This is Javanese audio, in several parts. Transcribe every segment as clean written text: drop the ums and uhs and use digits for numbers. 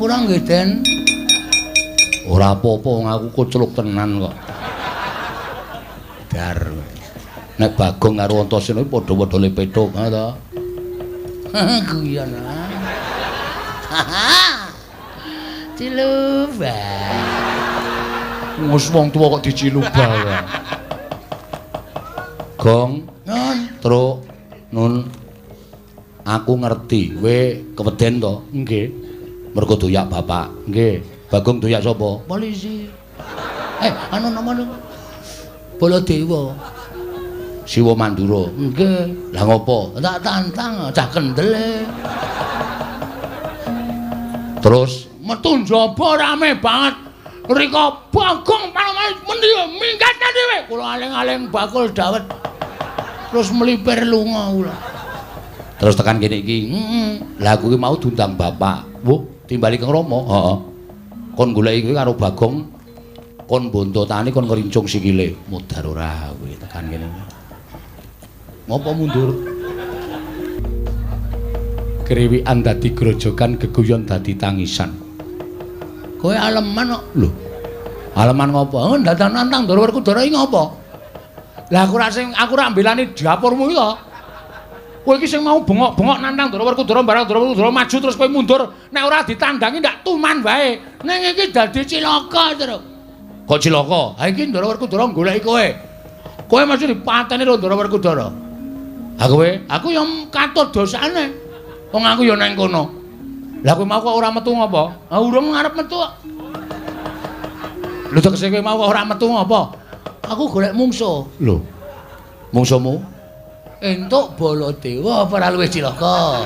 Ngapura nggih, Den. Ora apa-apa wong aku kucluk tenan kok. Dar. Nek Bagong karo Antasena padha-padha le petuk, ha ta? Guyon. Ciluba. Wis wong tuwa kok diciluba ya. Gong, Nun, Truk, Nun. Aku ngerti, kowe keweden to? Nggih. Mergo doyak bapak. Nggih. Bagong doyak sapa? Polisi. Anu nama nu? Baladewa. Siwa Mandura. Nggih. Lah ngopo? Tak tantang cah kendel e. Terus metu njaba rame banget. Rika Bagong panoman mendi minggat dhewe. Kula aling-aling bakul dawet. Terus mlipir lunga kula. Terus tekan kene iki. Heeh. Lah aku ki mau diundang bapak. Wuh, timbali Kang Rama. Heeh. Kon goleki kowe karo Bagong kon bontotane kon ngrincung sikile. Mudar ora kowe tekan kene. Ngopo mundur? Kriwikan dadi grojogan, geguyon dadi tangisan. Kowe aleman kok. Lho. Aleman ngopo? Oh, ndatang nantang Ndara Werkudara iki ngopo? Lah aku ora sing aku ora mbelani dapurmu iki to. Kowe iki sing mau bengok-bengok nantang Ndara Werkudara barang Ndara Werkudara maju terus kowe mundur, nek ora ditandangi ndak tuman wae. Ning iki dadi cilaka, Truk. Kok cilaka? Ha iki Ndara Werkudara goleki kowe. Kowe mesti dipateni karo Ndara Werkudara. Ha kowe? Aku ya katut dosane. Wong aku ya nang kono. Lah kowe mau kok ora metu ngopo? Ha urung arep metu kok. Lho tegese kowe mau kok ora metu ngopo? Aku golek mungsuh. Lho. Mungsuhmu? Entuk Baladewa apa ora luwih cilaka?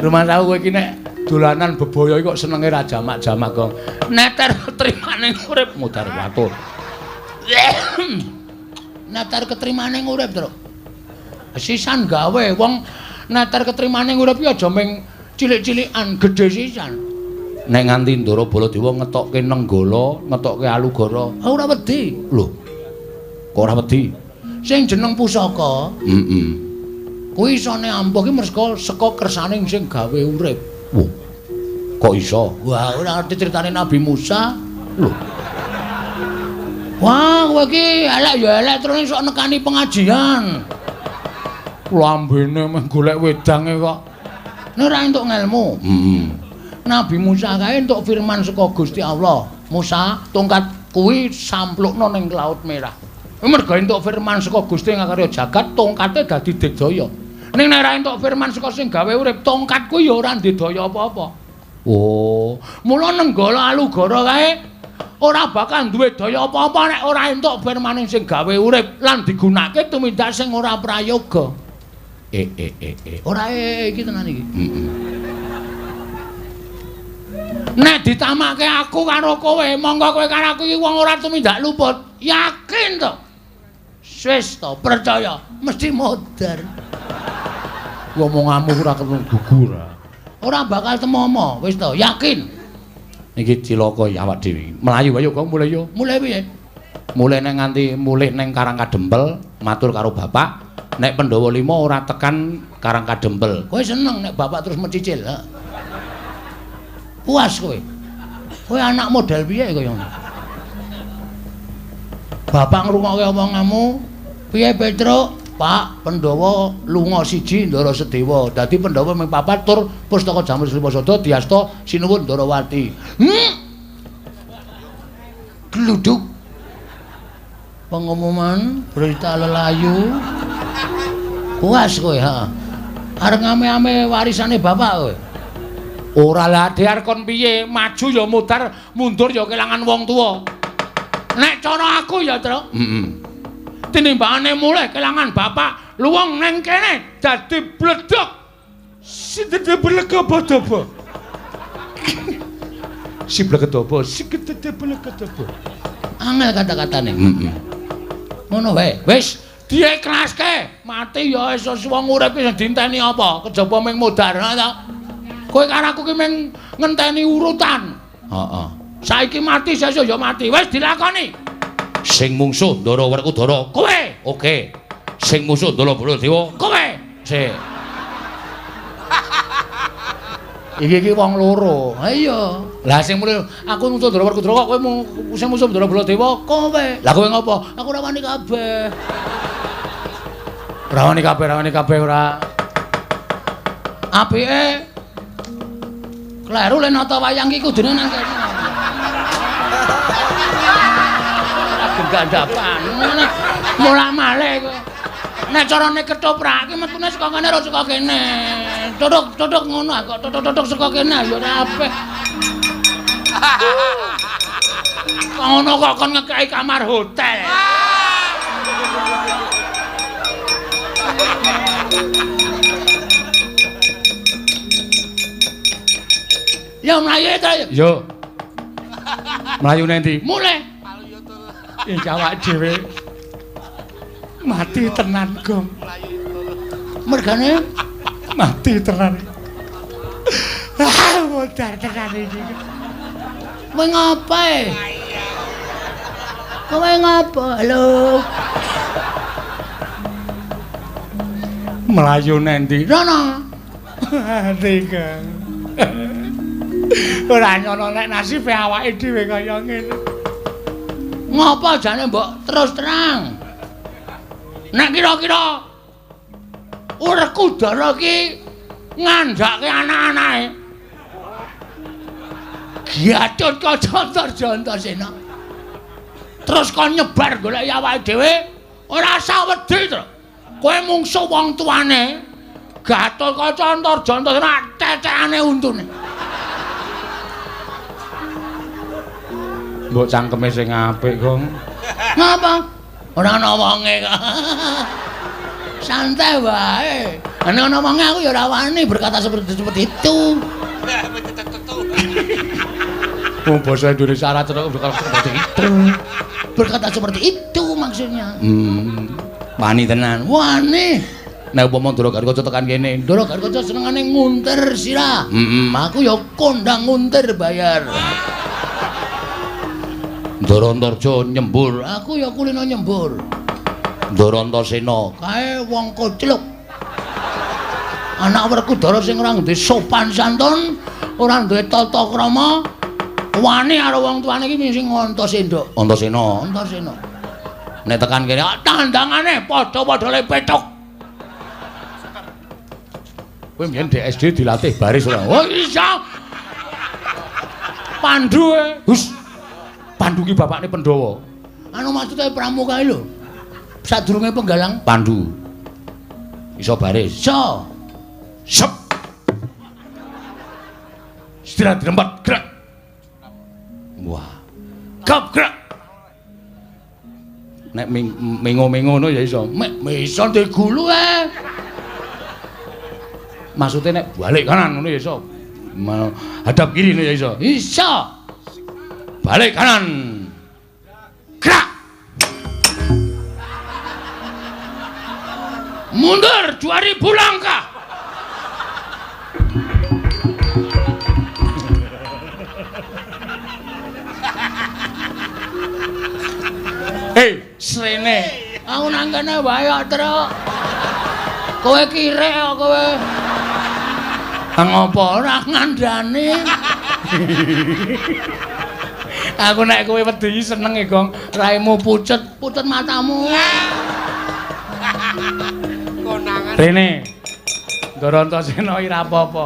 Rumah tahu kowe iki nek dolanan bebaya iki kok senenge ra jamak-jamak kok. Neter ketrimane urip Mudar watur. Neter ketrimane urip, Truk. Sisan gawe wong neter ketrimane urip iki aja ming cilik-cilikan, gedhe sisan. Nek nganti Ndara Baladewa ngetokke Nenggala, ngetokke Alugara, Ah ora wedi. Lho. Kok ora wedi? Sing jeneng pusaka, Heeh. kuwi isone ampuh ki merga saka kersane sing gawe urip. Wah. Kok iso? Wah, ora ngerti critane Nabi Musa. Lho. Wah, kowe iki elek ya elek terus sok nekani pengajian. Lambene meh golek wedange kok. Nek ora entuk ngelmu. Heeh. Nabi Musa kae entuk firman saka Gusti Allah. Musa, tongkat kuwi samplukno ning Laut Merah. Merga entuk firman saka Gusti ngakarya jagat, tongkate dadi digdaya. Ning nek ora entuk firman saka sing gawe urip, tongkat kuwi ya ora ndedaya apa-apa. Oh, Mula Nenggala Alugara kae ora bakal duwe daya apa-apa nek ora entuk firmane sing gawe urip lan digunakake tumindak sing ora prayoga. Ora iki tenan iki. Heeh. Nek ditamake aku karo kowe, monggo kowe karo aku iki wong ora tumindak luput. Yakin to? Wis to, percaya, mesti modar. Omonganmu ora ketemu gugur. Ora bakal temomo, wis to, yakin. Niki cilaka ya awak dhewe. Mlayu ayo Gong, mulih yo. Mulih piye? Mulih neng nganti mulih neng Karang Kadempel, matur karo bapak, nek Pandhawa 5 ora tekan Karang Kadempel. Kowe seneng nek bapak terus mencicil, ha? Puas kowe. Kowe anak model piye kaya ngono? Bapak ngrungokke omonganmu, piye Petruk? Pak, Pandhawa lunga siji Ndara Sedewa. Dadi Pandhawa ming papat tur pustaka Jamur Srimasada diasta sinuwun Ndarawati. Gluduk. Pengumuman berita lelayu. Puas kowe, ha. Arep ngame-ame warisane bapak kowe. Ora lah dhiar kon piye, maju ya mudar, mundur ya kelangan wong tuwa. Nek cara aku ya, Truk. Heeh. Tinimbangane mulih kelangan bapak, luwung neng kene dadi bledok. Si blegedaba. Si blegedaba, si blegedaba. Angel kata-katane. Heeh. Ngono wae. Wis diikhlaske, mati ya wis wong urip iki sing dienteni apa? Kejaba ming modar, ha ta? Kowe karo aku ki ming ngenteni urutan. Heeh. Saiki mati, sesuk ya mati. Wis dilakoni. Sing mungsuh Ndara Werkudara kowe. Oke. Sing musuh Ndara Baladewa kowe. Sik. Iki iki wong loro. Ha iya. Lah sing muni aku musuh Ndara Werkudara kok kowe sing musuh Ndara Baladewa kowe. Lah kowe ngopo? Aku ora wani kabeh. Ora wani kabeh, ora wani kabeh ora. Apike kleru le nata wayang iki kudune nang kene. Ora gendhandapan. Mulak-malik kowe. Nek carane ketoprak iki metune saka kene ora saka kene. Tutuk-tutuk ngono kok tutuk-tutuk saka kene ya ora apik. Kok ngono kok kon ngekeki kamar hotel. Ya mlayu ta. Yo. Mlayu nang ndi? Mulih. Iki awak dhewe mati tenan, Gong. Mergane mati tenan. Ah, modar tenan iki. Kowe ngapa? Kowe ngapa? Halo. Mlayu nang ndi? Rono. Mati, Gong. Ora nyono nek nasibe awake dhewe kaya ngene. Ngapa jane mbok terus terang? Nek kira-kira Werkudara iki ngandhake anak-anake. Gatut Kaca Antarjana. Terus kon nyebar goleki awake dhewe, ora usah wedi to. Kowe mungsuh wong tuane. Gatut Kaca Antarjana tetekane untune. Mbok cangkeme sing apik, Gong. Ngapa? Ora ana wonge kok. Santai wae. Nek ana wonge aku ya ora wani berkata seperti itu. Wong basa Indonesia ora cetha berkata seperti itu. Berkata seperti itu maksudnya. Wani tenan. Wani. Nek upama Ndara Gatotkaca tekan kene, Ndara Gatotkaca senengane nguntir sirah. Aku ya kondang nguntir bayar. Ndara Antarja nyembur, aku ya kulino nyembur. Ndara Antasena, kae wong kocluk. Anak Werkudara sing ora duwe sopan santun, ora duwe tata krama, wani karo wong tuane iki sing Antasena. Antasena, Antasena. Nek tekan kene, tandangane padha-padha le pethuk. Kowe mbiyen di SD dilatih baris ora? Oh iya. Pandu e. Hus. Pandu ki bapakne Pandhawa. Anu maksude pramuka iki lho. Sadurunge penggalang Pandu. Iso baris. Iso. Sep. Istirahat di tempat, gerak. Wah. Gap gerak. Nek mengo-mengo ngono ya iso. Mek iso digulu e. Maksudnya nek balik kanan ngono ya iso. Hadap kiri ngono ya iso. Iso. Balik kanan. Gerak. Mundur 2000 langkah. Hei, srene. Aku nang kene wae kok, Truk. Kowe kirek kok kowe. Ngopo ora ngandani? Aku nek kowe wedi seneng e, Gong. Raimu pucet, pucet matamu. Konangan. Rene. Ndara Antasena ora apa-apa.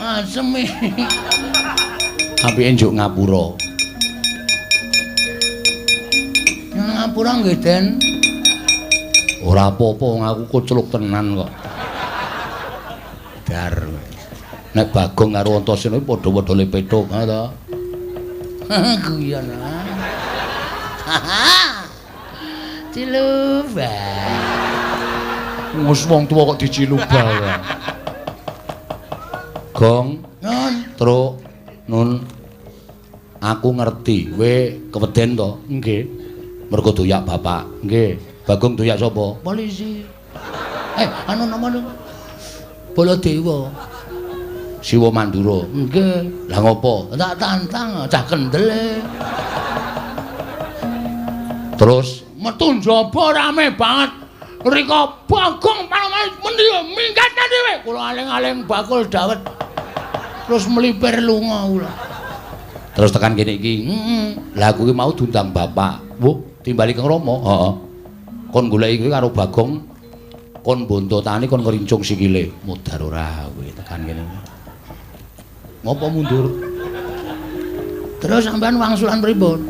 Asem iki. Apike njuk ngapura. Ngapura nggih, Den. Ora apa-apa wong aku kocluk tenan kok. Dar. Nek Bagong karo Antasena padha-padha le pethuk, ha ta? Guyon. Ciluba. Wis wong tuwa kok diciluba. Gong, Nun, Truk, Nun. Aku ngerti, kowe keweden to? Nggih. Mergo doyak bapak. Nggih. Bagong doyak sapa? Polisi. Anu nama lu? Baladewa. Siwa Mandura. Nggih. Lah ngopo? Tak tantang, cah kendel e. Terus metu njaba rame banget. Rika Bagong panomane mendi minggat dhewe. Kula aling-aling bakul dawet. Terus mlipir lunga kula. Terus tekan kene iki. Heeh. Lah aku ki mau diundang bapak. Wuh, timbali Kang Rama. Heeh. Kon goleki kuwi karo Bagong. Kon bontotane kon ngrincung sikile. Modar ora kowe tekan kene. Ngopo mundur? Terus sampean wangsulan pripun?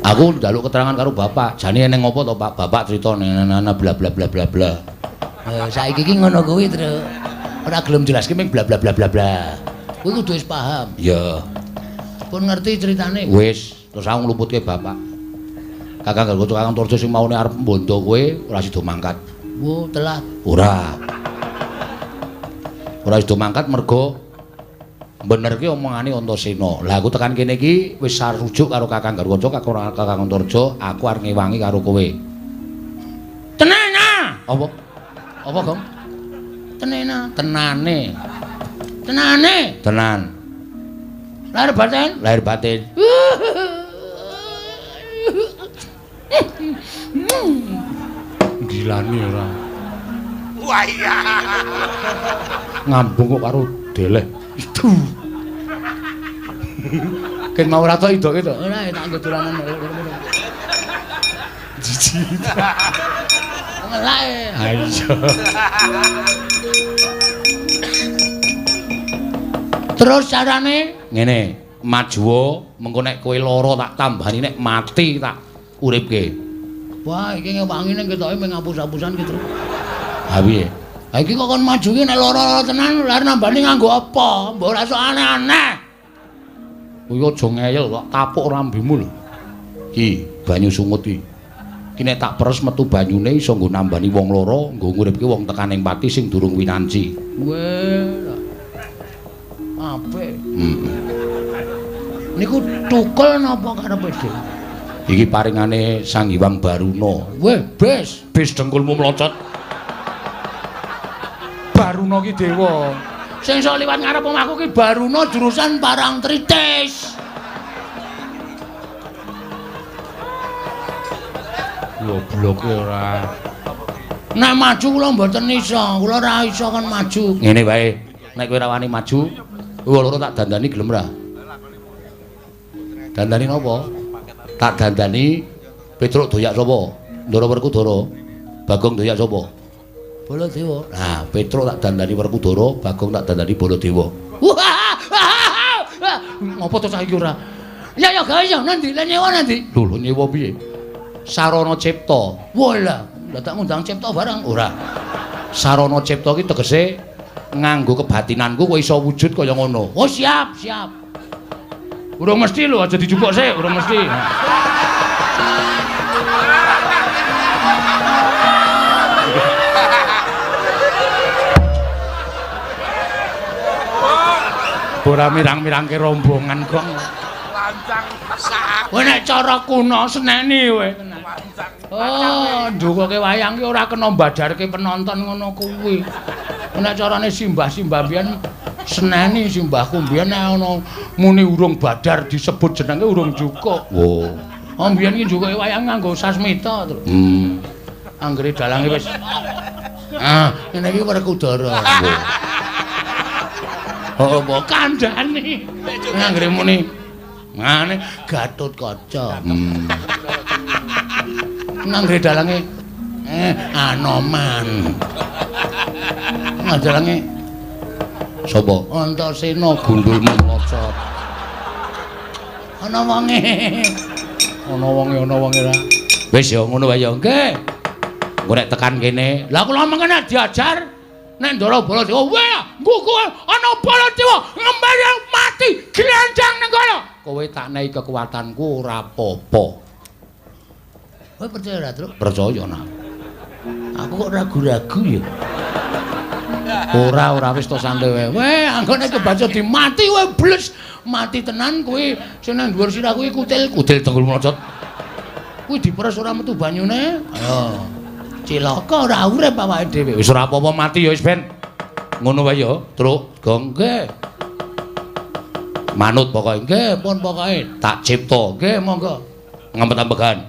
Aku njaluk keterangan karo bapak. Jane eneng ngopo to, Pak? Bapak crita nana bla bla bla bla bla. Saiki iki ngono kuwi, Truk. Ora gelem jelaske ming bla bla bla bla bla. Kuwi kudu wis paham. Iya. Pun ngerti ceritane. Wis, terus aku ngluputke bapak. Kakang Gargoco Kakang Torjo sing maune arep mbondo kowe ora sida mangkat. Wo, telat. Ora. Ora sida mangkat mergo benerke omongane Antasena. Lah aku tekan kene iki wis sarujuk karo Kakang Gargoco, Kakang Antarja, aku arep ngewangi karo kowe. Tenana. Apa? Apa, Gong? Tenena. Tenane. Tenane. Tenan. Lahir batin? Lahir batin. Gilani ora. Wah iya. Ngambung kok karo deleh. Itu. Ken mau ora tok idoke to? Ora tak nggo dolanan. Jijik. Ngelake. Ha iya. Terus carane ngene, majuwa mengko nek kowe lara tak tambani nek mati tak uripke. Wah, iki ngewangi ning ketoke mung ngapus-apusan ki, Truk. Ha piye? Ha iki kok kon maju ki nek lara-lara tenan lha nambani nganggo apa? Mbok ora sok aneh-aneh. Kuwi aja ngeyel kok tapuk rambimu lho. Ki banyu sungut iki. Ki nek tak peres metu banyune iso nggo nambani wong lara, nggo nguripke wong tekan ing pati sing durung winanci. Weh. Apik. Heeh. Niku tukul napa karepe dhewe? Iki paringane Sang Hyang Baruna. Weh, bes, bes dengkulmu mlocot. Baruna ki dewa. Sing iso liwat ngarep omahku ki Baruna jurusan Parangtritis. Gobloke ora. Nek maju kula mboten iso, kula ora iso kon maju. Ngene wae, nek kowe ora wani maju, kowe loro tak dandani gelem ora? Dandani napa? Tak dandani Petruk doyak sapa? Ndara Werkudara. Bagong doyak sapa? Baladewa. Nah, Petruk tak dandani Werkudara, Bagong tak dandani Baladewa. Ngopo to cah iki ora? Ya ya gawe ya nanti, lah nyewa nanti. Lho, lho nyewa piye? Sarana Cipta. Walah, lah tak ngundang Cipta barang. Ora. Sarana Cipta ki tegese nganggo kebatinanku kowe iso wujud kaya ngono. Oh, siap, siap. Urung mesti lho, aja dijupuk sik, urung mesti. Ora mirang-mirangke rombongan kok. Lancang sak. Kowe nek cara kuno seneni kowe. Oh, ndukoke wayang ki ora kena mbadarke penonton ngono kuwi. Nek carane simbah-simbah mbiyen seneni simbahku mbiyen nek ana muni urung badar disebut jenenge urung cukup. Oh. Oh mbiyen ki njukuke wayang nganggo sasmita terus. Anggere dalange wis. Ah, ngene iki Werkudara. Oh, mbok kandhane. Anggere muni ngene Gatotkaca. Anggere dalange Anoman. Dalange sapa? Antasena gundulmu mlocot. Ana wonge. Ana wonge, ana wonge ra. Wis ya ngono wae ya. Nggih. Engko nek tekan kene, lah kula mengene diajar nek Ndara Baladewa, weh, nggugu ana Baladewa ngembali mati glandang nang kono. Kowe tak nehi kekuatanku ora apa-apa. Kowe percaya ora, Truk? Percaya nak. Aku kok ragu-ragu ya. Ora, ora wis to santai wae. Weh, anggone kebaca dimati kowe bles, mati tenan kowe sing nang dhuwur sirah kuwi kutil, kutil tenggul mlocot. Kuwi diperes ora metu banyune. Ayo. Cilaka ora urip awake dhewe. Wis ora apa-apa mati ya wis ben. Ngono wae ya, Truk, Gong. Nggih. Manut pokoke. Nggih, pun pokoke. Tak cipta. Nggih, monggo. Ngempet-ambegan.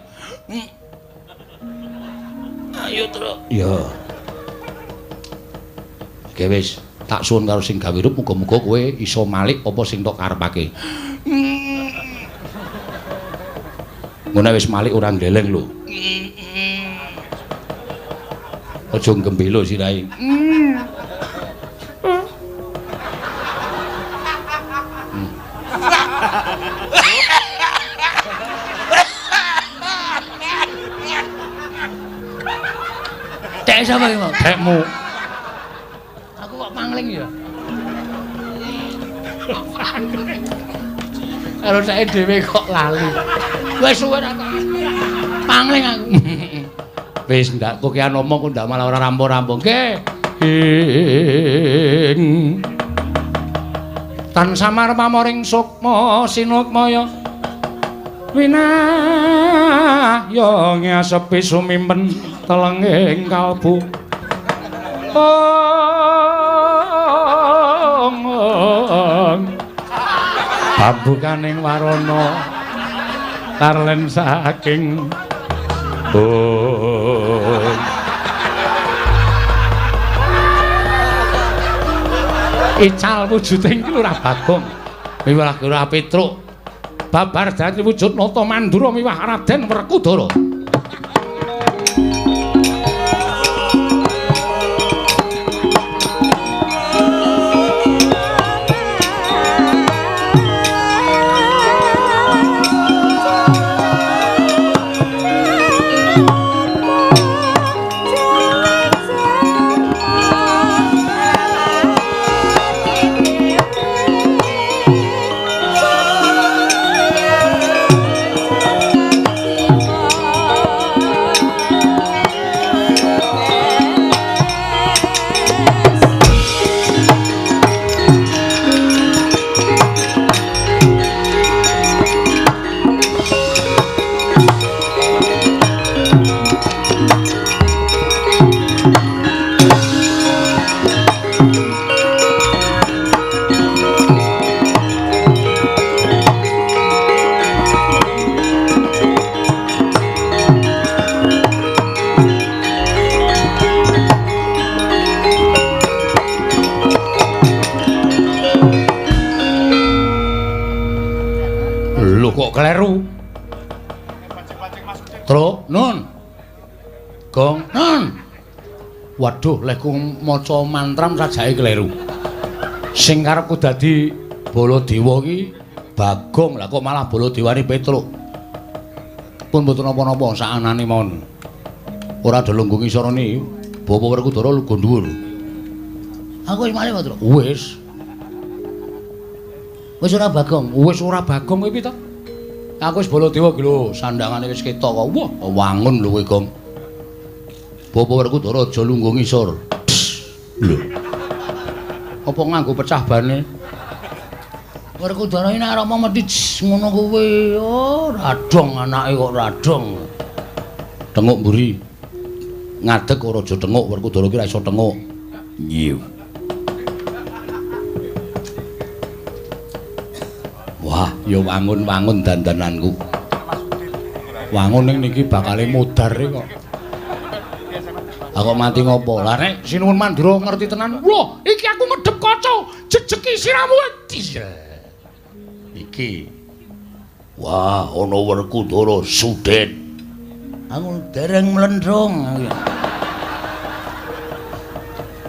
Ayo, Truk. Ya. Oke wis. Tak suwun karo sing gawe rup muga-muga kowe iso malik apa sing tok karepake. Ngono wis malik ora ngleleng lho. Aja gembelo sirahe. Tek sapa iki, Mas? Tekmu. Aku kok pangling ya. Karo sae dhewe kok lali. Wis suwe ra pangling aku. Wis ndak kokean omong kok ndak malah ora rampung-rampung. Nggih. Tan samar pamoring sukma sinukmaya winahya ngasepi sumimpen telenging kalbu. Pambukaning warana tarlen saking bung. Ical wujuding iki Lurah Bagong miwah Lurah Petruk babar dadi wujud Nata Mandura miwah Raden Werkudara. Kok kleru? Truk, nun. Gong, nun. Waduh, lehku maca mantram sajake kleru. Sing karepku dadi Baladewa iki Bagong, lah kok malah Baladewane Petruk. Pun mboten napa-napa sakanane mawon. Ora ada lungguh ngisorone, Bapak Werkudara luga dhuwur. Aku wis malih, Truk. Wis. Wis ora Bagong. Wis ora Bagong kowe piye to? Aku wis Baladewa iki lho, sandangane wis ketok kok. Wah, wangun lho kowe, Gong. Bapak Werkudara aja lungguh ngisor. Lho. Apa nganggo pecah bane? Werkudara iki nek arep mesti ngono kuwi. Oh, radong anake kok radong. Tenguk mburi. Ngadeg ora aja tenguk, Werkudara iki ora iso tenguk. Nyiu. Wah, ya wangun-wangun dandananku. Wangun ning niki bakale modar kok. Aku mati ngopo? Lah nek Sinuwun Mandura ngerti tenan. Wah, iki aku medhep kaca, jejeki siramu. Iki. Wah, ana Werkudara sudet. Aku dereng mlendrung.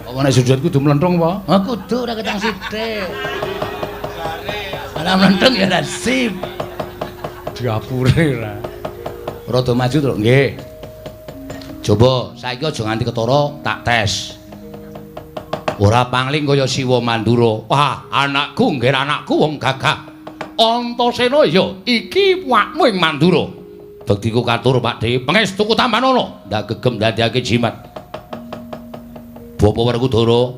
Apa nek sudet kudu mlendrung apa? Ah kudu ora ketang sithik. Ora mlendrung ya nasib. Diapure ra. Rada maju, Truk. Nggih. Coba saiki aja nganti ketara, tak tes. Ora pangling kaya Siwa Mandura. Wah, anakku nggih anakku wong gagah. Antasena ya iki wakmu ing Mandura. Bektiku katur Pakdhe, pangestuku tambanana. Ndak gegem ndadekake jimat. Bapak Werkudara.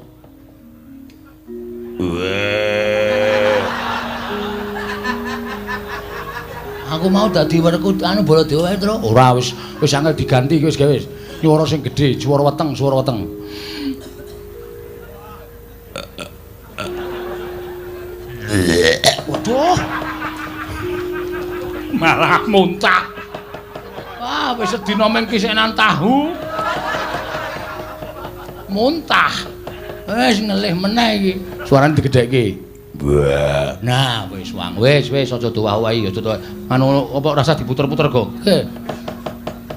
Aku mau dadi Werkudara anu Baladewa wae, Truk. Ora wis wis angel diganti iki wis gawe wis. Nyuwara sing gedhe, swara weteng, swara weteng. Waduh. Malah muntah. Wah, wis sedina mung kisenan tahu. Muntah. Wis ngelih meneh iki. Suarane digedhekke. Wah. Nah, wis wang. Wis wis aja dowah-owahi, aja dowah. Anu apa rasa diputer-puter kok. Nggih.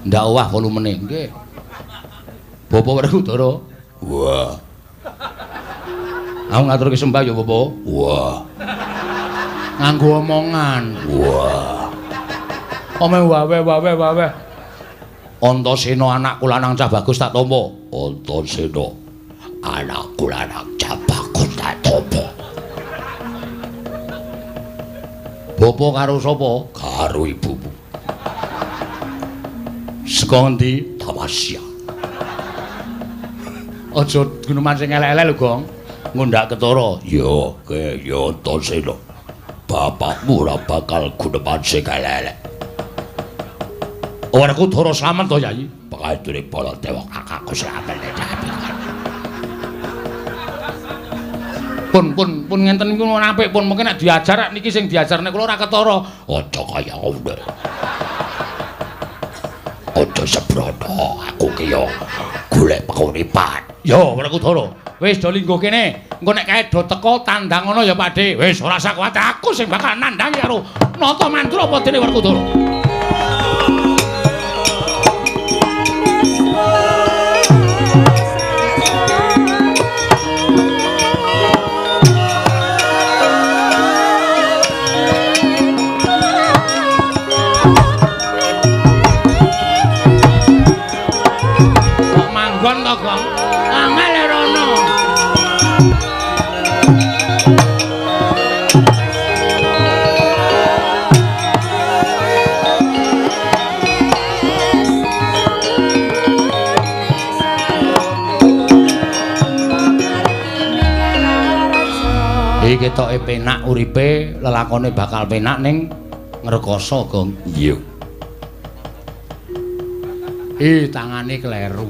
Ndak owah volumene. Nggih. Bapak Werkudara. Wah. Aku ngaturke sembah ya, Bapak. Wah. Nganggo omongan. Wah. Ome wawe wawe wawe. Antasena anakku lanang cah bagus tak tampa. Antasena anakku lanang cah bagus tak tampa. Bapak karo sapa? Karo ibumu. Saka ngendi? Tamasya. Aja guneman sing elek-elek lho, Gong. Ngundak ketara. Ya, ke ya Antasena. Bapakmu ora bakal guneman sing elek-elek. Werkudara slamet to, Yai? Pangasture Baladewa kakakku slamet. Pun pun pun ngenten niku apik pun mungkin nek diajar niki sing diajar nek kula ora ketara. Aja kaya ngono. Aja sembrono, aku ki yo golek penguripan. Yo Werkudara, wis do lingguh kene. Engko nek kae do teko tandang ngono ya Pakde. Wis ora usah kuwatir, aku sing bakal nandhangi karo Nata Mandura apa dene Werkudara. Manggon to, Gong? Angel rono. Iki ketoke penak uripe, lelakone bakal penak ning ngrekoso, Gong. Iya. Ih, tangane kleru.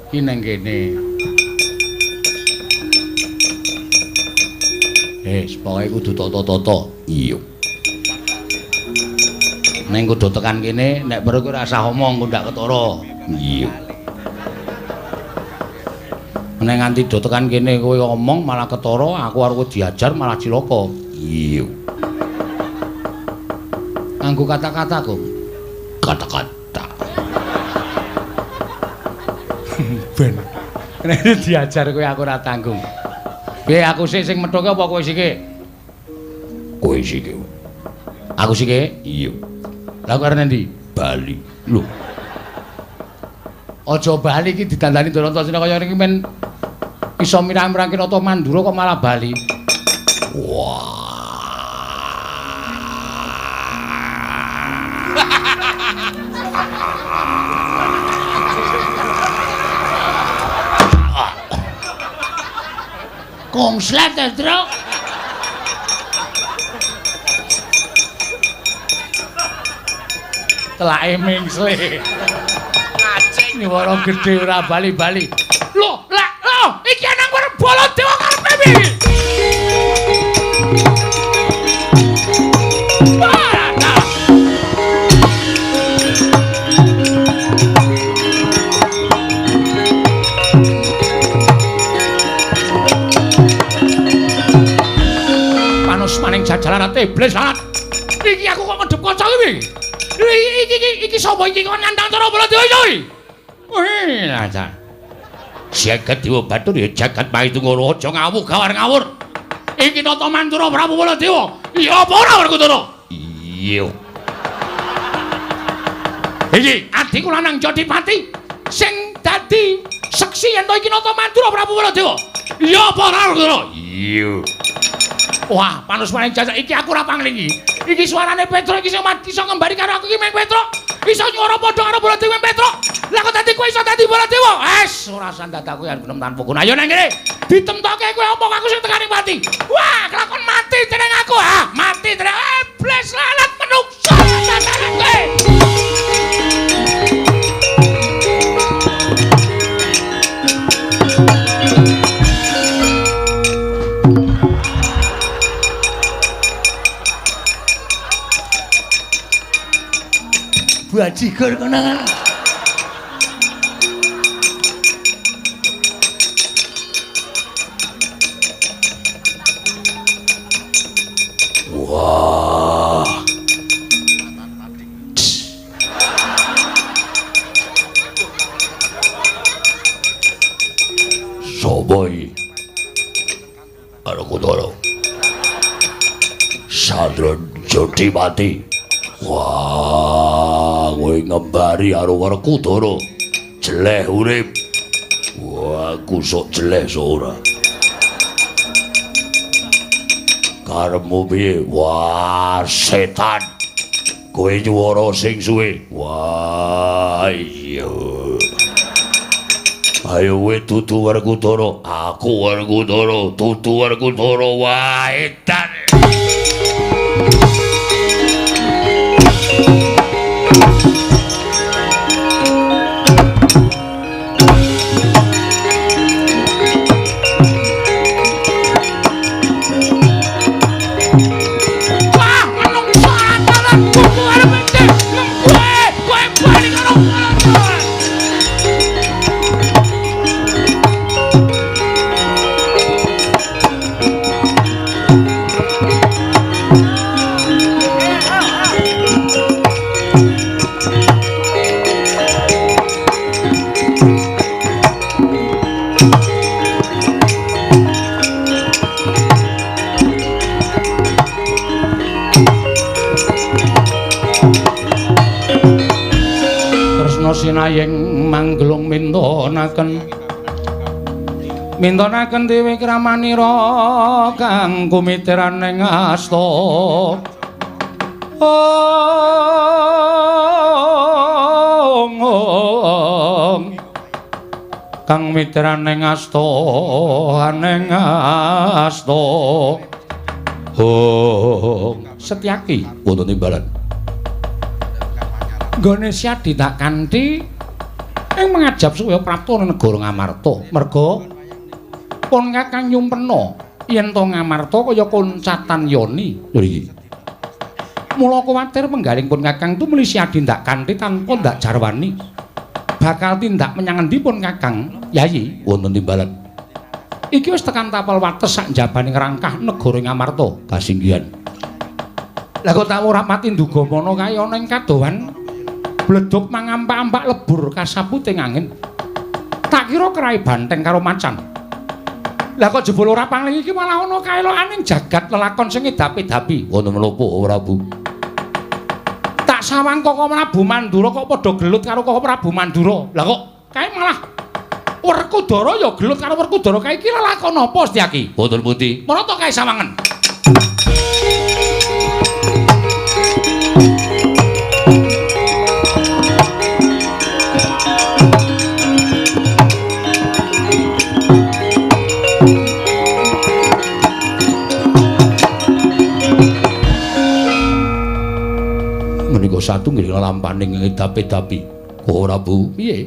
Iki nang kene. Wis, pokoke kudu tata-tata. Iya. Ning kudu tekan kene, nek perlu kowe ora usah omong, engko ndak ketara. Iya. Nek nganti do tekan kene kowe omong malah ketara, aku arep diajar malah cilaka. Iya. Nganggo kata-kata, Gong. Kata-kata. Ben. Nek diajar kowe aku ora tanggung. Piye aku sik sing methuke apa kowe sike? Kowe sike. Aku sike? Iya. Lah kowe arep endi? Bali. Lho. Aja bali iki didandani Antasena kaya ngene iki men iso mirang-mirangke Nata Mandura kok malah bali. Wah. Kongslet, Truk. Telake mingsle. Ngaceng nyuwara gedhe ora bali-bali. Lho, lah, lho, iki anang karo Baladewa karepe piye? Panus maning jajalan iblis lalat. Iki aku kok ngedep kaca iki. Iki iki iki sapa iki kok nantang cara Baladewa iki? Wih, aja. Jagat Dewa Batur ya jagat Maitungara aja ngawuh gawar ngawur. Iki Nata Mandura Prabu Baladewa. Iya apa ora Werkudara? Iya. Iki adikku lanang Jodipati sing dadi seksi yen to iki Nata Mandura Prabu Baladewa. Iya apa ora Werkudara? Iya. Wah, panus maning jajak iki aku ora panglingi. Iki suarane Petruk iki sing iso ngembari karo aku iki meng Petruk. Iso nyuwara padha karo Baladewa meng Petruk. Lah kok dadi kowe iso dadi Baladewa? Wes, ora usah dadaku yen genem tanpa guna. Ayo nang kene. Ditemtoke kowe omong aku sing tekani mati. Wah, kelakon mati jeneng aku. Ah, mati jeneng iblis lalat menungso dadane kowe. Bajigur konangan. Apa iki? Werkudara. Sandra jodi mati. Wah, kowe ngembari karo Werkudara. Jeleh urip. Wah, aku sok jeleh sok ora. Karepmu piye? Wah, setan. Kowe nyuwara sing suwe. Wah, iya. Ayo kowe dudu Werkudara. Aku Werkudara, dudu Werkudara. Wah, edan. Sinayeng manggelung mintonaken mintonaken dewi kramanira kang kumitiran ing asta. Ong kang mitiran ing asta ning asta. Ong Setyaki wonten timbalan. Nggone Syadi tak kanthi ing mangajab supaya prapta negara Ngamarta. Merga pun Kakang nyumpena yen to Ngamarta kaya koncatan yoni. Lho iki. Mula kuwatir penggaling pun Kakang tumuli Syadi ndak kanthi tanpa ndak jarwani. Bakal tindak menyang endi pun Kakang? Yayi wonten timbalan. Iki wis tekan tapel wates sak njabane ngrangkah negara Ngamarta. Kasinggihan. Lah kok tak ora pati nduga mono kae ana ing kadohan bledug mangampak-ampak lebur kasaputing angin. Tak kira kerai banteng karo macan. Lah kok jebul ora pangling iki malah ana kaelokaning jagat lelakon sing edapi-dapi. Wonten menapa Prabu? Tak sawang Koko Prabu Mandura kok padha gelut karo Koko Prabu Mandura. Lah kok kae malah Werkudara ya gelut karo Werkudara kae iki lelakon apa Setyaki? Wonten pundi? Marata kae sawangen. Menika satunggiling lelampaning ngedapi-dapi. Koko Prabu, piye?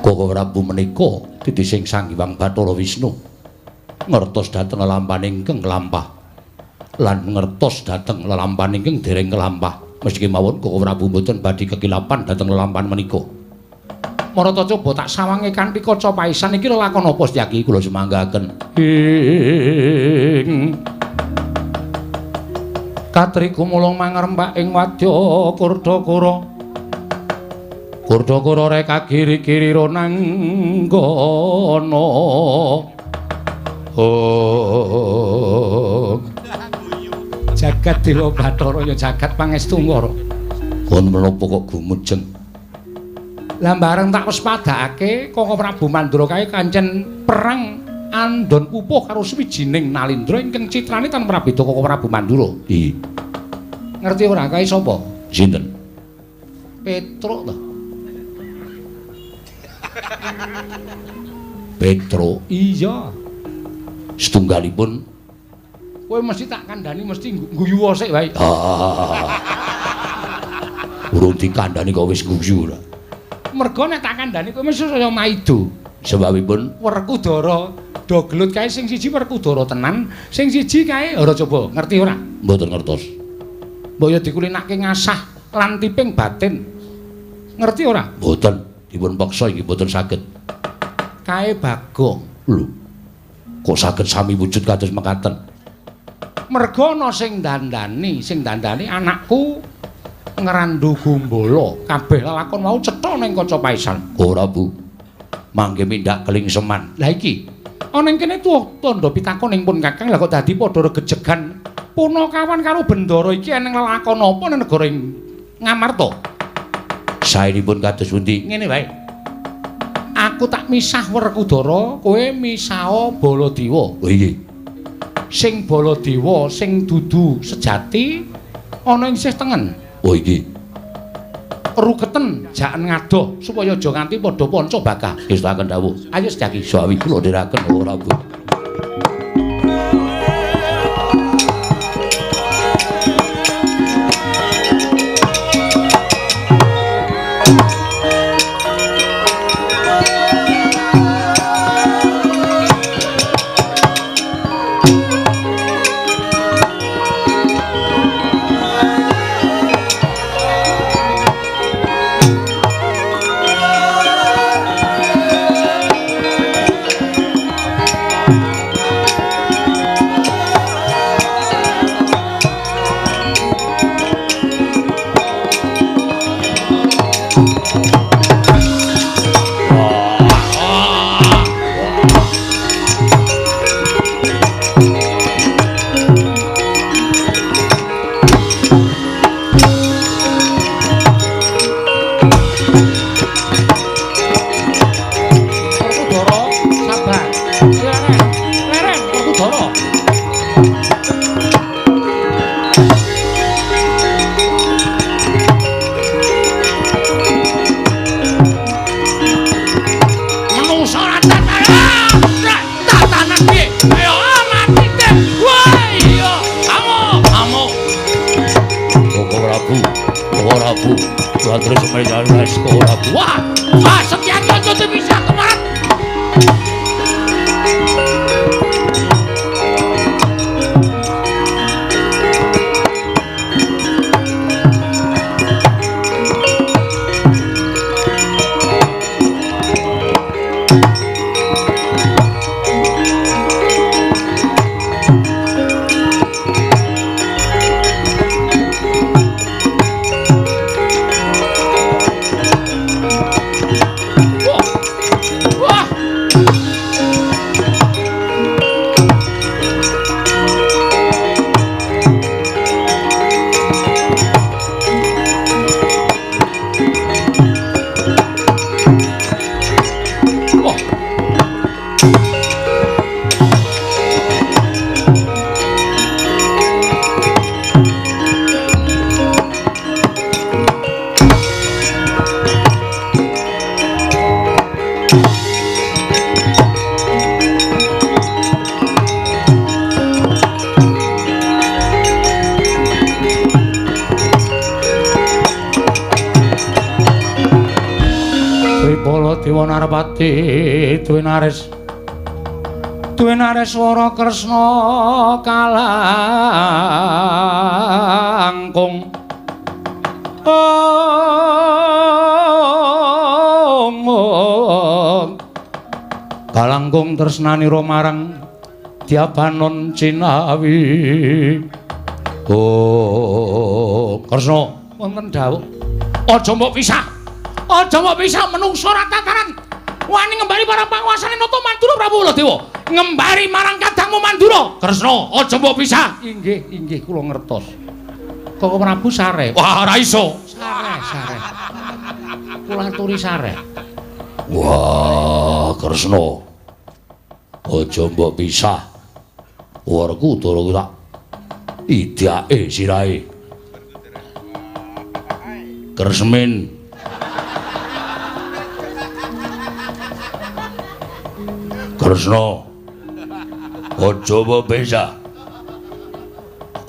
Koko Prabu menika titising Sang Hyang Bathara Wisnu ngertos dhateng lelampaning ingkang kelampah lan ngertos dhateng lelampahan ingkang dereng kelampah. Meski mawon Koko Prabu mboten badhe kekilapan dhateng lelampahan menika. Marata coba tak sawange kanthi kaca paisan iki lelakon apa Setyaki? Kula sumanggaken. Ing Katri gumulung mangrempak ing wadya Kurdakura. Kurdakura reka kiri-kiri ronanggana. Oh. Jagat Dewa Bathara ya jagat pangestu ngara. Kon menapa kok gumujeng? Lah bareng tak wespadakake Koko Prabu Mandura kae kancen perang andon pupuh karo suwijining Nalindra ingkang citrane tan prabeda Koko Prabu Mandura. Iya. Ngerti ora kae sapa? Sinten? Petruk to. Petruk? Iya. Setunggalipun kowe mesti tak kandhani mesti guyu sik wae. Urung dikandhani kok wis guyu ora. Mergo nek tak kandhani kowe mesti saya maido. Sebabipun Werkudara do gelut kae sing siji Werkudara tenan, sing siji kae ora coba ngerti ora? Mboten ngertos. Mbok ya dikulinake ngasah lan tiping batin. Ngerti ora? Mboten, dipun peksa iki mboten saged. Kae Bagong. Lho. Kok saged sami wujud kados mekaten? Mergo ana sing dandani anakku Ngrandu Gumbala. Kabeh lelakon mau cetha ning kaca paisan. Ora, Bu. Mangke mindak kelingseman. Lah iki ana ing kene tuwa tandha pitakon ing pun Kakang, lah kok dadi padha regejegan Punakawan karo Bendara iki eneng lelakon apa ning negara Ngamarta? Saenipun kados pundi? Ngene wae. Aku tak misah Werkudara, kowe misah Baladewa. Oh iya. Sing Baladewa sing dudu sejati ana ing sisih tengen. Oh iki. Ruketen jaken ngadoh supaya aja nganti padha panca bakah. Ngestakaken dawuh. Ayo Setyaki. Sawi kula dherekaken ora Bu. Wah, wah, Setyaki aja dipisah kemarin. Dewa Narpati duwe Nareswara Kresna kalangkung. Om kalangkung tresnanira marang Dyabanon Cinawi. Oh Kresna wonten dawuh, aja mbok pisah. Aja mbok pisah menungso ora tataran. Wani ngembari marang panguasane Nata Mandura Prabu Baladewa. Ngembari marang kadangmu Mandura. Kresna, aja mbok pisah. Inggih, inggih kula ngertos. Koko Prabu sare. Wah, ora iso. Sare, sare. Kula aturi sare. Wah, Kresna. Aja mbok pisah. Werkudara ku tak idake sirahe. Kresmin. Kresna, aja mbok pisah.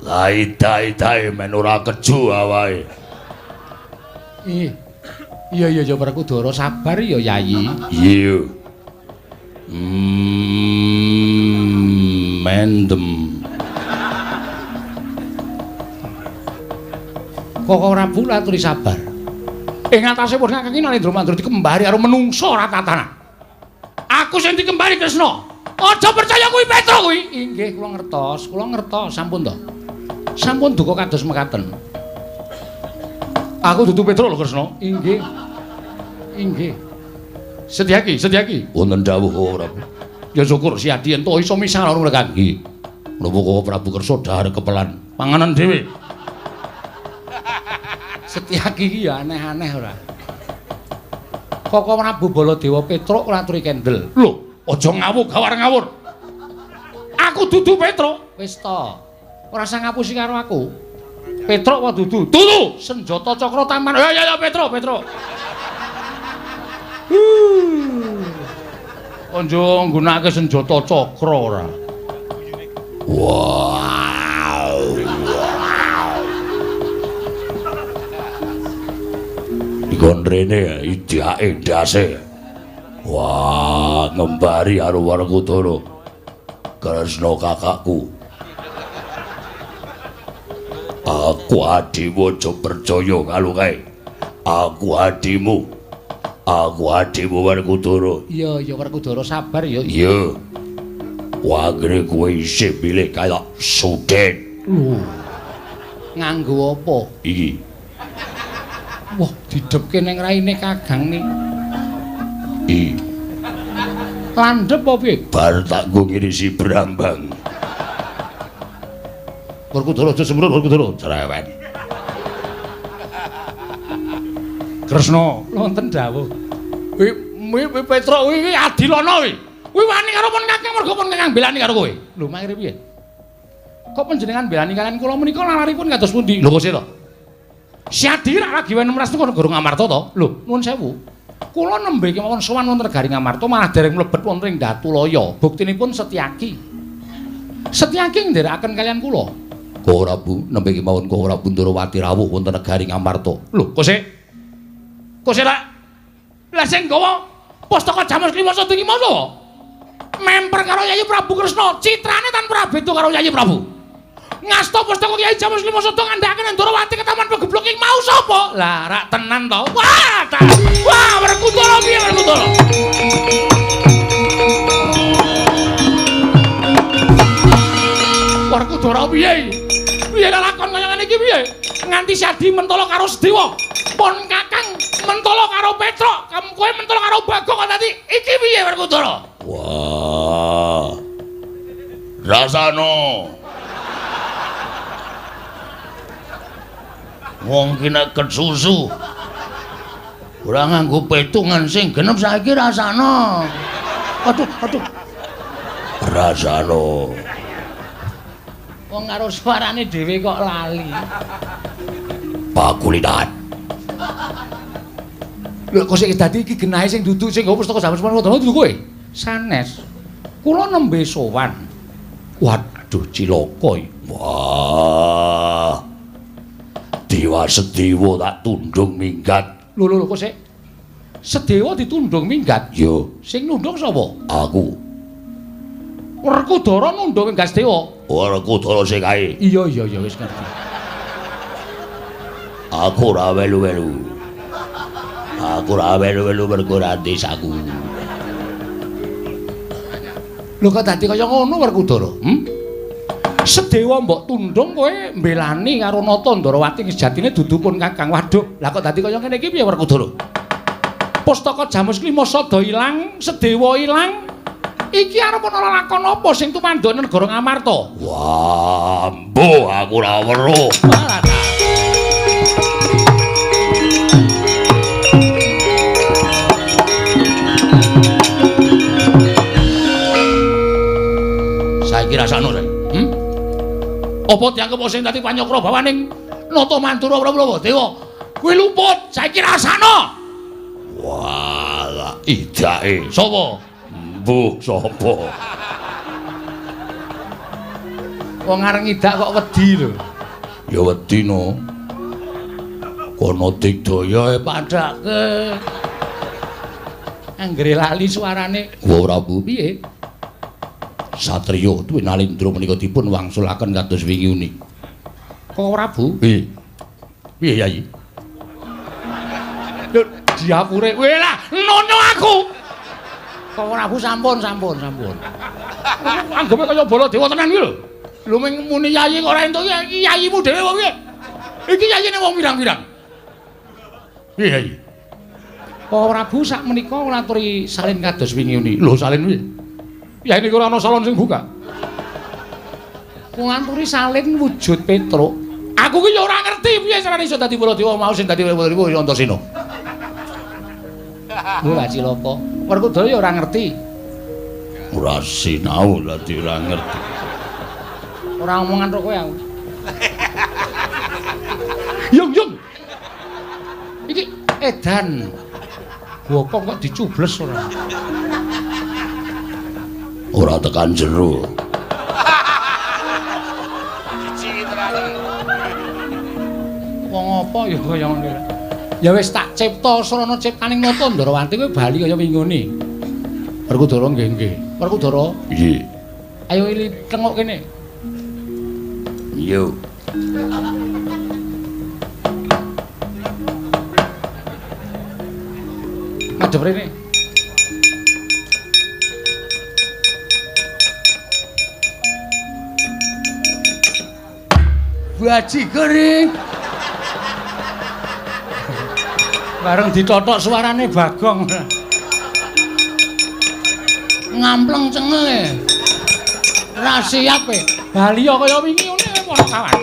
Lai-dai-dai men ora keju awake. Iya. Iya iya ya Werkudara sabar ya Yayi. Iya. Mendem. Koko Prabu aturi sabar. Ing atase pun Kakang Nalendra Mandura dikembari karo menungso ora tatanan. Aku sing dikembari Kresna. Aja percaya kuwi Petro kuwi. Inggih kula ngertos, kula ngertos sampun to. Sampun duka kados mekaten. Aku dudu Petro lho Kresna. Inggih. Inggih. Setyaki, Setyaki. Wonten dawuh Prabu. Ya syukur Siadi ento iso misal ora Kang. Nggih. Menapa kok Prabu kersa dhahar kepelan panganan dhewe. Setyaki iki ya aneh-aneh ora. Koko Prabu Baladewa Petruk ora aturi kendel. Lho, aja ngawur gawar ngawur. Aku dudu Petruk. Wis to. Ora usah ngapusi karo aku. Petruk apa dudu? Dudu. Senjata cakra taman. Ya ya ya Petruk, Petruk. Aja nggunakake senjata cakra ora. Wow. Dikon rene idake ndase. Wah, ngembari karo Werkudara. Kresna kakakku. Aku adimu aja percaya karo kae. Aku adimu. Aku adimu Werkudara. Iya, iya Werkudara sabar ya. Iya. Wagre kowe isih milih kaya Suden. Lho. Nganggo apa? Iki. Wah, didhepke ning raine Kakang ni. Iki. Landhep apa piye? Bar tak nggo ngirisi brambang. Werkudara aja semrut Werkudara cerewet. Kresna wonten dawuh. Kuwi Petruk kuwi adilana kuwi. Kuwi wani karo pun Kakang mergo pun Kakang belani karo kowe. Lho, mangkire piye? Kok panjenengan belani kalian kula menika lalaripun kados pundi? Lho kok sih to? Siadi rak lagi wen mras niku negara Ngamarta to? Lho, nuwun sewu. Kula nembe kemawon sowan wonten negari Ngamarta malah dereng mlebet wonten ing Datulaya. Buktinipun Setyaki. Setyaki nderekaken kalian kula. Kok Prabu nembe kemawon kok Prabu Ndorowati rawuh wonten negari Ngamarta. Lho, kok sik? Kok sik lak? Lah sing gawa pustaka Jamus Klima Sada iki masa? Memper karo Yayi Prabu Kresna, citrane tanpa beda karo Yayi Prabu. Ngasta pustaka Kyai Jamus Klima Sada ngandhakake Ndorowati ketaman pegeblok ing mau sapa? Lah rak tenan to. Wah, ta. Wah, Werkudara piye Werkudara? Werkudara piye? Piye lakon kaya ngene iki piye? Nganti Siadi mentolo karo Sedewa. Pon Kakang mentolo karo Petruk, kowe mentolo karo Bagong kok dadi iki piye Werkudara? Wah. Rasano. Wong ki nek kesusu ora nganggo petungan sing genep saiki rasano. Aduh, aduh. Rasano. Wong karo suarane dhewe kok lali. Pakulitan. Lho kok sik dadi iki genahe sing dudu sing nggawa pustaka Jamus Padha dudu kowe? Sanes. Kula nembe sowan. Waduh cilaka iki. Wah. Dewa Sedewa tak tundung minggat. Lho lho kok sik. Sedewa ditundung minggat? Iya. Sing nundung sapa? Aku. Werkudara nundung minggat Sedewa. Werkudara sing kae. Iya iya iya wis ngerti. Aku ora welu-welu. Aku ora welu-welu mergo ora desaku. Lho kok dadi kaya ngono Werkudara? Sedewa mbok tundung kowe mbelani karo Nata Ndorowati sejatine dudu pun Kakang. Waduh, lah kok dadi kaya ngene iki piye Werkudara? Pustaka Jamus Klima Sada ilang, Sedewa ilang. Iki arep ana lakon apa sing tumandhane negara Ngamarta? Wah, mbuh aku ora weruh. Saiki rasane saiki. Apa dianggep sing dadi panyokra bawaning Nata Mandura Prabu Dewa? Kuwi luput, saiki rasana. Wah, idake. Sapa? Mbuh, sapa? Wong areng ngidak kok wedi lho. Ya wedi no. Kono digdaya padake. Anggere lali suarane. Wa Prabu piye? Satriya Dwi Nalindra menika dipun wangsulaken kados wingi uni. Kok Prabu? Piye? Piye Yayi? Lho diapure kowe lah nono aku. Kok Prabu sampun sampun sampun. Anggepe kaya Baladewa tenan iki lho. Lho mung muni Yayi kok ora entuk iki yayimu dhewe apa piye? Iki yayine wong pirang-pirang. Piye Yayi? Pak Prabu sak menika kula aturi salin kados wingi uni. Lho salin piye? Ya ini ora ana salon sing buka. Kula aturi salin wujud Petruk. Aku ki ya ora ngerti piye carane iso dadi Baladewa mau sing dadi Baladewa ya Antasena. Ora cilaka. Werkudara ya ora ngerti. Ora sinau dadi ora ngerti. Ora omongan karo kowe aku. Yung yung. Iki edan. Bokong kok dicubles ora. Ora tekan jero. Wong apa ya kaya ngene. Ya wis tak cipta srana ciptaning nata Ndrawati kowe bali kaya wingune. Werkudara nggih nggih. Werkudara? Nggih. Ayo ili tengok kene. Yo. Madhep rene. Baji kering. Bareng ditotok suarane Bagong. Ngampleng cengenge. Ra siap e. Bali kaya wingi ngene para kawan.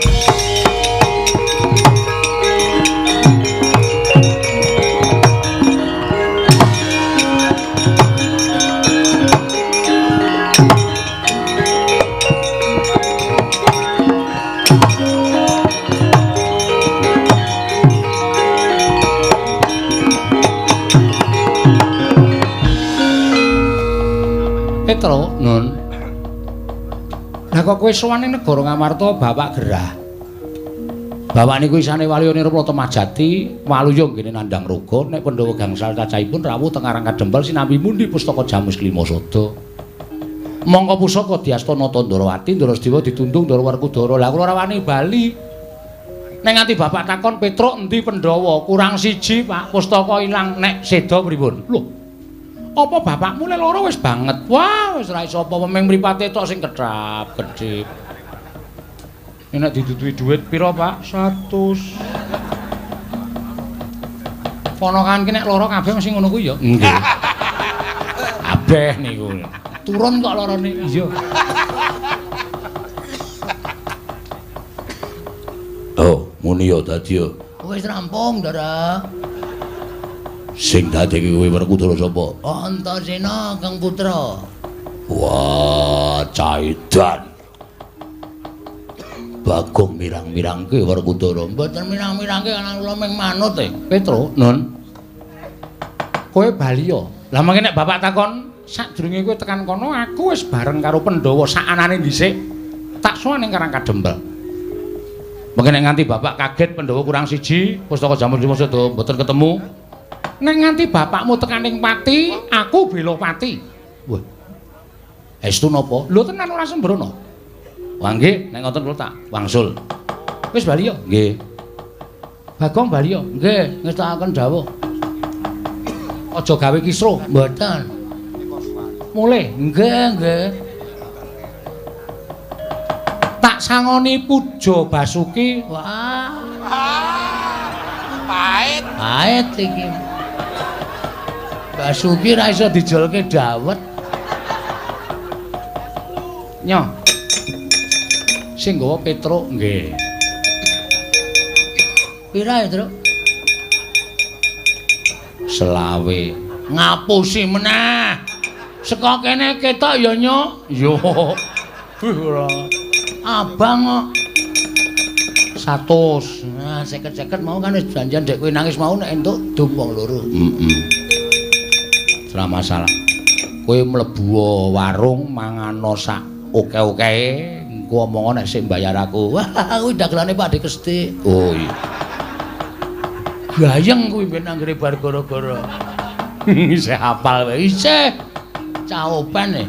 Petro, Nun. Lah kok kowe sowan ning negara Ngamarta bapak gerah. Bapak niku isane Waluya Nirpala Temajati, Waluya nggene nandhang raga, nek Pandhawa gangsal cacahipun rawuh teng Karang Kadempel sinambi mundi pustaka Jamus Klima Sada. Mongko pusaka diasta Nata Ndrawati, Ndrasdewa ditundung Ndara Werkudara. Lah kula ora wani bali. Nek nganti bapak takon Petruk endi Pandhawa, kurang siji Pak, pustaka ilang nek seda pripun? Lho. Apa bapakmu le loro wis banget? Wah, wis ora iso apa meng mripate tok sing kedhap kedhip. Nek diduduhi dhuwit pira, Pak? 100. Ponakan ki nek loro kabeh mesti ngono kuwi ya. Nggih. Kabeh niku. Turun kok lorone. Iya. Oh, muni ya dadi ya. Wis rampung, Ndara. Sing dadi kowe Werkudara sapa? Antasena Kang Putra. Wah, caidan. Bagong mirang-mirangke Werkudara. Mboten mirang-mirangke ana kula mung manut e. Petro, Nun. Kowe bali ya. Lah mangke nek bapak takon, sadurunge kowe tekan kono aku wis bareng karo Pandhawa sakanane dhisik. Tak sowan ning Karang Kadempel. Mangke nek nganti bapak kaget Pandhawa kurang siji, pustaka Jamus Lima Sada mboten ketemu. Nek nganti bapakmu tekan ning pati, aku bela pati. Wah. Estu napa? Lho tenan ora sembrono. Wah nggih, nek ngoten kula tak wangsul. Wis bali ya? Nggih. Bagong bali ya? Nggih, ngestakaken dawuh. Aja gawe kisruh. Mboten. Mulih. Nggih, nggih. Tak sangoni puja Basuki. Wah. Pahit. Pahit iki. Basuki ra iso dijolke dawet. Nyo. Sing nggawa Petruk nggih. Pira ya, Truk? Selawe. Ngapusi meneh. Saka kene ketok ya, Nyo. Yo. Wih ora. Abang kok 100. Nah, 50-50 mau kan wis janjian dek kowe nangis mau nek entuk dum wong loro. Heeh. Ora masalah. Kowe mlebu warung mangano sak oke-oke, engko omong nek sing mbayar aku. Wah, kuwi dagelane Pak Dik Kestik. Oh iya. Gayeng kuwi ben anggere bar gara-gara. Isih hafal wae. Isih. Caopan e.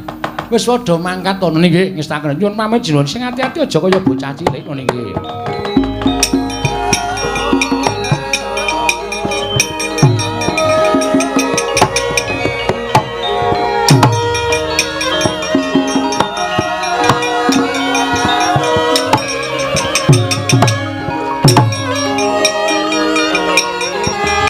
Wis padha mangkat to nggih ngestaken. Nyuwun pamit jenengan sing ati-ati aja kaya bocah cilik ngene nggih.